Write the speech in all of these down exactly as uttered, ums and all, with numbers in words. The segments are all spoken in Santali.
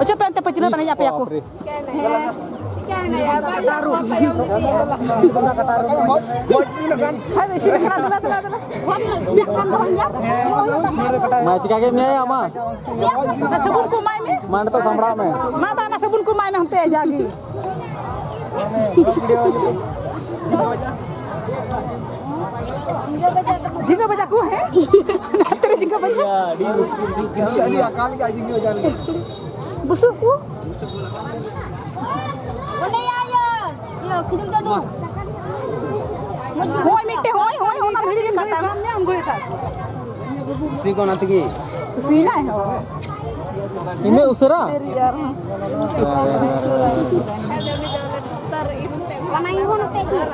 ᱚᱪᱚᱜ ᱯᱮ ᱚᱱᱛᱮ ᱯᱟᱹᱪᱷᱞᱟᱹ ᱛᱟᱹᱱᱤᱡ ᱟᱯᱮᱭᱟ ᱠᱚ᱾ ᱵᱟᱯᱨᱮ᱾ ᱦᱮᱸ᱾ ᱦᱳᱭ, ᱤᱥᱤᱱ ᱠᱟᱱᱟ, ᱫᱮᱞᱟ, ᱫᱮᱞᱟ, ᱫᱮᱞᱟ᱾ ᱢᱟ ᱪᱤᱠᱟ ᱜᱮ ᱢᱮᱭᱟ ᱢᱟ᱾ ᱥᱟᱵᱚᱱ ᱠᱚ ᱮᱢᱟᱭ ᱢᱮ᱾ ᱢᱟ ᱱᱤᱛᱚᱜ ᱥᱟᱢᱵᱲᱟᱣ ᱢᱮ᱾ ᱢᱟ ᱫᱟ, ᱚᱱᱟ ᱥᱟᱵᱚᱱ ᱠᱚ ᱮᱢᱟᱭ ᱢᱮ ᱦᱟᱱᱛᱮ ᱡᱟᱜᱮ᱾ ᱡᱷᱤᱸᱜᱟᱹ ᱵᱷᱟᱡᱟ ᱠᱚ, ᱦᱮᱸ? ᱛᱮᱨᱮ ᱡᱷᱤᱸᱜᱟᱹ ᱵᱷᱟᱡᱟ᱾ ᱟᱹᱰᱤ ᱟᱠᱟᱞ ᱜᱮ ᱡᱷᱤᱸᱜᱟᱹ ᱵᱷᱟᱡᱟ ᱞᱮ᱾ ᱵᱩᱥᱩᱵ ᱠᱚ᱾ ᱚᱸᱰᱮ ᱭᱟ, ᱤᱭᱟᱹ, ᱤᱭᱟᱹ, ᱠᱷᱤᱡᱩᱨ ᱪᱟᱹᱰᱩ᱾ ᱦᱳᱭ, ᱢᱤᱫᱴᱮᱡ, ᱦᱳᱭ, ᱦᱳᱭ, ᱚᱱᱟ ᱵᱷᱤᱲ ᱨᱮ ᱠᱷᱟᱛᱟ᱾ ᱥᱤ ᱠᱚ ᱚᱱᱟ ᱛᱮᱜᱮ᱾ ᱥᱤ ᱱᱟᱭ ᱦᱚᱸ᱾ ᱤᱱᱟᱹᱜ ᱩᱥᱟᱹᱨᱟ? ᱚᱱᱟ ᱤᱧ ᱦᱚᱸ ᱱᱚᱛᱮ ᱠᱷᱚᱱ᱾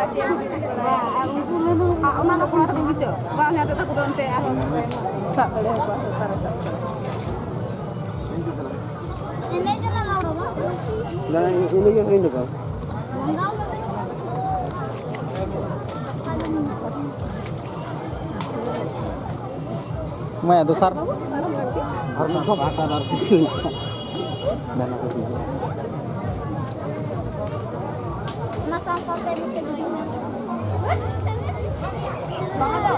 ᱟᱨ ᱩᱱᱠᱩ ᱞᱟᱹᱞᱩ, ᱟᱨ ᱚᱱᱟ ᱫᱚ ᱠᱚᱲᱟ ᱛᱟᱠᱚ ᱜᱮᱪᱚ? ᱵᱟᱝ, ᱦᱮᱸ, ᱫᱟᱫᱟ ᱠᱚᱫᱚ ᱚᱱᱛᱮ ᱟᱨᱦᱚᱸ ᱥᱟᱵ ᱫᱟᱲᱮᱭᱟᱠᱚᱣᱟ᱾ ᱮᱱᱮᱡ ᱡᱚᱝ ᱟᱞᱟᱣ ᱫᱚ ᱵᱟᱝ? ᱵᱟᱝ, ᱮᱱᱮᱡ ᱜᱮ ᱟᱹᱠᱷᱨᱤᱧ ᱫᱚᱠᱟᱱ᱾ ᱢᱟᱭᱟ ᱫᱚᱥᱟᱨ᱾ ᱚᱱᱟ ᱥᱟᱶ ᱥᱟᱶᱛᱮ ᱢᱤᱫᱴᱮᱱ ᱵᱟᱦᱟ ᱫᱚ᱾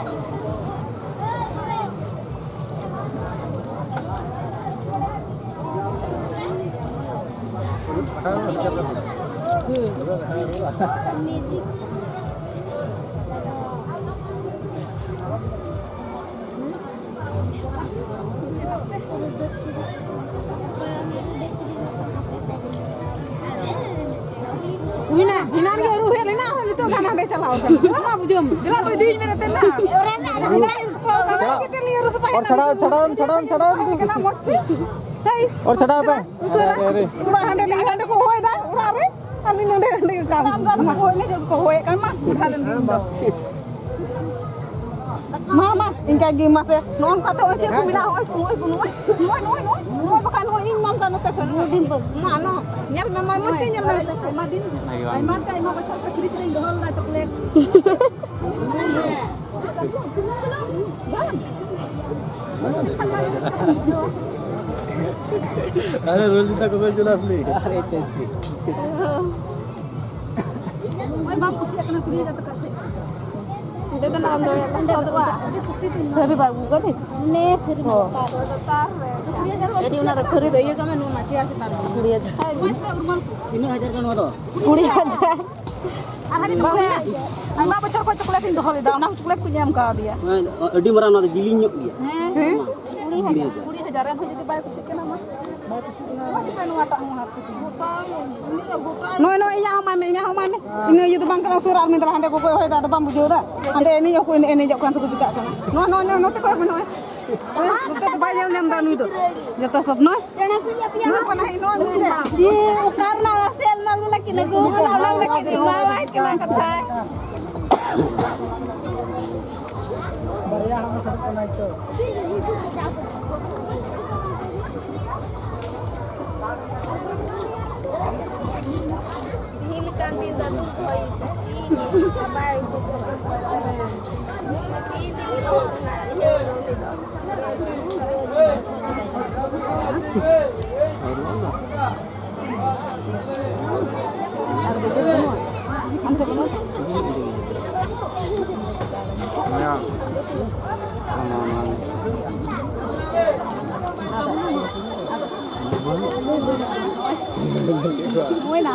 ᱦᱩᱭᱱᱟ, ᱮᱱᱟᱱ ᱜᱮ ᱟᱹᱨᱩ ᱦᱮᱡ ᱞᱮᱱᱟ, ᱱᱤᱛᱚᱜ ᱜᱟᱱ ᱦᱟᱸᱰᱮ ᱪᱟᱞᱟᱣ ᱠᱟᱱᱟ᱾ ᱚᱱᱟ ᱵᱩᱡᱷᱟᱹᱣ ᱢᱮ᱾ ᱫᱮᱞᱟ ᱛᱚ ᱤᱫᱤᱭᱤᱧ ᱢᱮ ᱱᱟᱛᱮ ᱱᱟ᱾ ᱚᱨᱟ ᱢᱮ, ᱟᱫᱚ ᱦᱟᱸᱰᱮ ᱪᱟᱞᱟᱣ ᱠᱟᱱᱟ᱾ ᱚᱨ ᱪᱷᱟᱲᱟᱣ, ᱪᱷᱟᱲᱟᱣ, ᱪᱷᱟᱲᱟᱣ, ᱪᱷᱟᱲᱟᱣ᱾ ᱦᱮᱡ ᱠᱟᱱᱟ ᱢᱚᱡᱽ ᱛᱮ᱾ ᱦᱮᱭ᱾ ᱚᱨ ᱪᱷᱟᱰᱟᱣ ᱯᱮ᱾ ᱩᱥᱟᱹᱨᱟ᱾ ᱟᱨᱮ, ᱟᱨᱮ᱾ ᱚᱲᱟᱜ ᱦᱟᱸᱰᱮ ᱞᱟᱹᱜᱤᱫ ᱦᱟᱸᱰᱮ ᱠᱚ ᱦᱚᱦᱚᱭᱮᱫᱟ, ᱚᱲᱟᱜ ᱨᱮ᱾ ᱟᱨ ᱱᱩᱭ ᱱᱚᱸᱰᱮ, ᱱᱚᱸᱰᱮ ᱜᱮ ᱠᱟᱹᱢᱤ᱾ ᱟᱢ ᱫᱚ ᱟᱫᱚ ᱦᱚᱦᱚᱭ ᱢᱮ, ᱡᱮ ᱠᱚ ᱦᱚᱦᱚᱭᱮᱫ ᱠᱟᱱ ᱢᱟ, ᱵᱩᱰᱷᱟ ᱞᱮᱱ ᱜᱤᱧ ᱫᱚ᱾ ᱢᱟ, ᱢᱟ, ᱤᱱᱠᱟ ᱜᱮ, ᱢᱟᱥᱮ᱾ ᱱᱚᱜᱼᱚ ᱱᱚᱝᱠᱟ ᱛᱮ ᱱᱚᱜᱼᱚᱭ ᱪᱮᱫ ᱠᱚ ᱢᱮᱱᱟᱜᱼᱟ, ᱱᱚᱜᱼᱚᱭ, ᱱᱚᱜᱼᱚᱭ, ᱱᱚᱜᱼᱚᱭ, ᱱᱚᱜᱼᱚᱭ, ᱱᱚᱜᱼᱚᱭ ᱵᱟᱠᱷᱟᱱ ᱱᱚᱜᱼᱚᱭ ᱤᱧ ᱢᱟᱢ ᱫᱟ ᱱᱚᱛᱮ ᱠᱷᱚᱱ᱾ ᱢᱟ, ᱱᱚ, ᱧᱮᱞ ᱢᱮ, ᱢᱟ, ᱢᱚᱡᱽ ᱛᱮ ᱧᱮᱞ ᱢᱮ ᱱᱚᱛᱮ ᱠᱷᱚᱱ᱾ ᱟᱭᱢᱟ ᱫᱤᱱ, ᱟᱭᱢᱟ ᱫᱤᱱ ᱛᱮ ᱟᱭᱢᱟ ᱵᱚᱪᱷᱚᱨ ᱠᱷᱚᱱ ᱯᱷᱨᱤᱡᱽ ᱨᱤᱧ ᱫᱚᱦᱚ ᱞᱮᱫᱟ ᱪᱚᱠᱞᱮᱴ᱾ ᱵᱟᱝ᱾ अरे रोल जीता को मैं चुना असली। अरे कैसी। ᱵᱟᱢ ᱠᱩᱥᱤᱭᱟᱜ ᱠᱟᱱᱟ ᱠᱩᱲᱤ ᱜᱤᱫᱽᱨᱟᱹ ᱛᱟᱠᱚ ᱥᱮᱫ? ᱚᱸᱰᱮ ᱫᱚ ᱱᱟᱜ ᱫᱚ ᱚᱸᱰᱮ ᱫᱚ ᱵᱟᱝ᱾ ᱛᱷᱟᱹᱨᱤ ᱵᱟᱭ ᱟᱹᱜᱩ ᱠᱟᱫᱮ? ᱱᱮ ᱛᱷᱟᱹᱨᱤ ᱢᱟ ᱦᱚᱸ᱾ ᱫᱚᱨᱠᱟᱨ ᱨᱮ᱾ ᱟᱹᱰᱤ ᱚᱱᱟ ᱫᱚ ᱛᱷᱟᱹᱨᱤ ᱫᱚ ᱤᱭᱟᱹ ᱠᱟᱜ ᱢᱮ, ᱱᱚᱣᱟ ᱢᱟ ᱪᱮᱭᱟᱨ ᱪᱮᱛᱟᱱ ᱨᱮ᱾ ᱠᱩᱲᱤ ᱦᱟᱡᱟᱨ᱾ ᱛᱤᱱᱟᱹᱜ ᱦᱟᱡᱟᱨ ᱠᱟᱱᱟ ᱱᱚᱣᱟ ᱫᱚ? ᱠᱩᱲᱤ ᱦᱟᱡᱟᱨ᱾ ᱟᱨ ᱦᱟᱹᱱᱤ ᱵᱟᱝ, ᱪᱚᱠᱞᱮᱴ᱾ ᱟᱭᱢᱟ ᱵᱚᱪᱷᱚᱨ ᱠᱷᱚᱱ ᱪᱚᱠᱞᱮᱴ ᱤᱧ ᱫᱚᱦᱚ ᱞᱮᱫᱟ, ᱚᱱᱟ ᱪᱚᱠᱞᱮᱴ ᱠᱚᱧ ᱮᱢ ᱠᱟᱣᱫᱮᱭᱟ᱾ ᱦᱮᱸ, ᱟᱹᱰᱤ ᱢᱟᱨᱟᱝ, ᱱᱚᱣᱟ ᱫᱚ ᱡᱤᱞᱤᱧ ᱧᱚᱜ ᱜᱮᱭᱟ᱾ ᱦᱮᱸ᱾ ᱠᱩᱲᱤ ᱦᱟᱡᱟᱨ᱾ ᱠᱩᱲᱤ ᱦᱟᱡᱟᱨ᱾ ᱮᱱᱦᱚᱸ ᱡᱩᱫᱤ ᱵᱟᱭ ᱠᱩᱥᱤᱜ ᱠᱟᱱᱟ, ᱢᱟ᱾ ᱱᱚᱣᱟᱴᱟᱜ ᱦᱚᱸ ᱦᱟᱨ ᱠᱟᱹᱴᱤᱡ᱾ ᱱᱚᱜᱼᱚᱭ, ᱱᱚᱜᱼᱚᱭ, ᱤᱧᱟᱹᱜ ᱦᱚᱸ ᱮᱢᱟᱭ ᱢᱮ, ᱤᱧᱟᱹᱜ ᱦᱚᱸ ᱮᱢᱟᱭ ᱢᱮ᱾ ᱤᱱᱟᱹ ᱤᱭᱟᱹ ᱫᱚ ᱵᱟᱝ ᱠᱟᱱᱟ, ᱩᱥᱟᱹᱨᱟ ᱟᱨ ᱢᱤᱫ ᱫᱷᱟᱣ ᱦᱟᱸᱰᱮ ᱜᱚᱜᱚᱭ ᱦᱚᱭ ᱫᱟ, ᱟᱫᱚ ᱵᱟᱢ ᱵᱩᱡᱷᱟᱹᱣ ᱫᱟ? ᱦᱟᱸᱰᱮ ᱮᱱᱮᱡ ᱟᱠᱚ, ᱮᱱᱮᱡ, ᱮᱱᱮᱡᱚᱜ ᱠᱟᱱ ᱛᱮᱠᱚ ᱪᱤᱠᱟᱹᱜ ᱠᱟᱱᱟ᱾ ᱱᱚᱣᱟ, ᱱᱚᱣᱟ, ᱱᱚᱣᱟ, ᱱᱚᱛᱮ ᱠᱚᱭᱚᱜ ᱢᱮ, ᱱᱚᱜᱼᱚᱭ᱾ ᱱᱚᱛᱮ ᱫᱚ ᱵᱟᱭ ᱧᱮᱞ ᱧᱟᱢ ᱫᱟ ᱱᱩᱭ ᱫᱚ᱾ ᱡᱚᱛᱚ ᱥᱚᱵ ᱱᱚᱜᱼᱚᱭ᱾ ᱱᱚᱣᱟ ᱯᱟᱱᱟ ᱦᱮᱡ, ᱱᱚᱣᱟ ᱱᱩᱭ ᱫᱚ᱾ ᱡᱮ ᱚᱠᱟ ᱨᱮᱱᱟᱜ ᱨᱟᱥᱮ ᱟᱞᱢᱟ ᱟᱹᱜᱩ ᱞᱟᱹᱜᱤᱫ ᱱᱟᱠᱚ, ᱚᱱᱟ ᱚᱱᱟ ᱞᱟᱹᱜᱤᱫ ᱮᱢᱟᱣᱟᱭ ᱠᱟᱱᱟ ᱠᱟᱛᱷᱟ᱾ ᱵᱟᱨᱭᱟ ᱦᱚᱲ ᱥᱟᱵ ᱠᱟᱱᱟᱭ ᱛᱚ᱾ ᱛᱤᱦᱤᱧ ᱞᱮᱠᱟᱱ ᱫᱤᱱ ᱫᱚ ᱫᱩᱠ ᱦᱚᱭ ᱵᱟᱭ ᱩᱰᱩᱠᱚᱜᱼᱟ᱾ ᱛᱤᱦᱤᱧ ᱫᱤᱱ ᱦᱤᱞᱳᱜ ᱨᱮᱱᱟᱜ ᱤᱭᱟᱹ ᱫᱚ ᱩᱱᱤ ᱫᱚ᱾ Buena.